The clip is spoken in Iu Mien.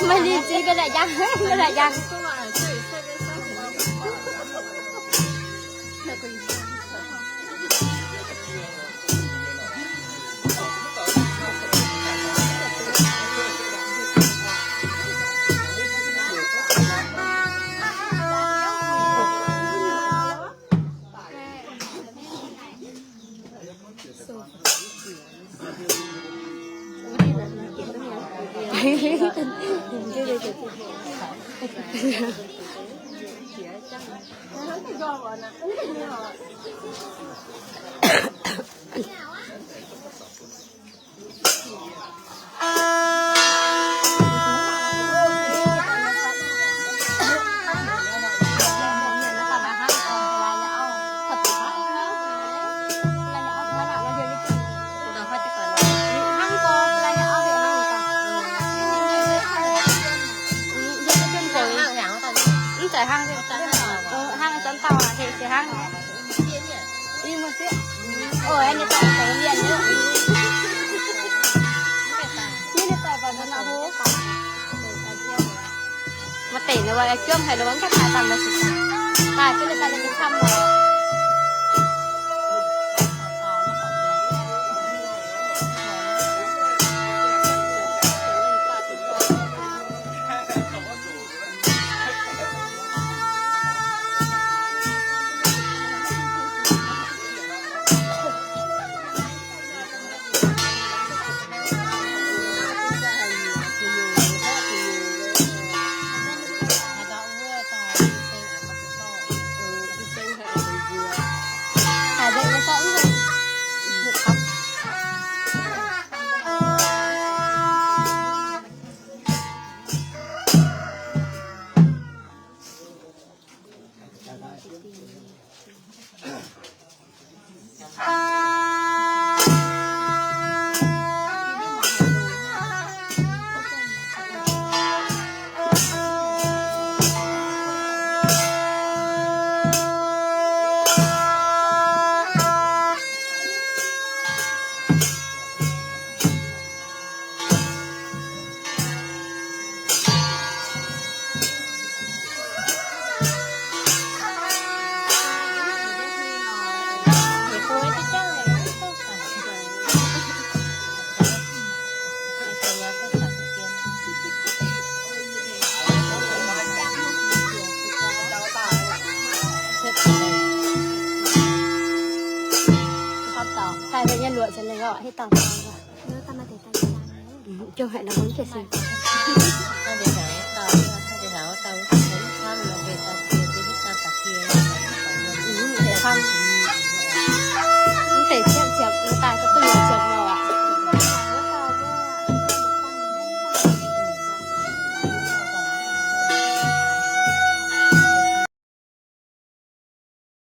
Maiv ninh zingv ga'naaiv jangv, ga'naaiv jangv. Mv zeiz hnangv, hnangv zuangx dauh hec se hnangv. Ih, muoz-sieqv. Ov, ninh daaih taux mienh nyei. Ninh daaih baac nor hlo. Maaih deix ninh mbuo juangv haic, ninh mbuo mv gaengh daaih dangh nor se daaih, daaih jienv ninh daaih ninh camv lorqc. Taux daaih nyei luoqc se lengh orqc, hitv dauh. Jong haic nor mv baac se Hnangv nor mbuo daaih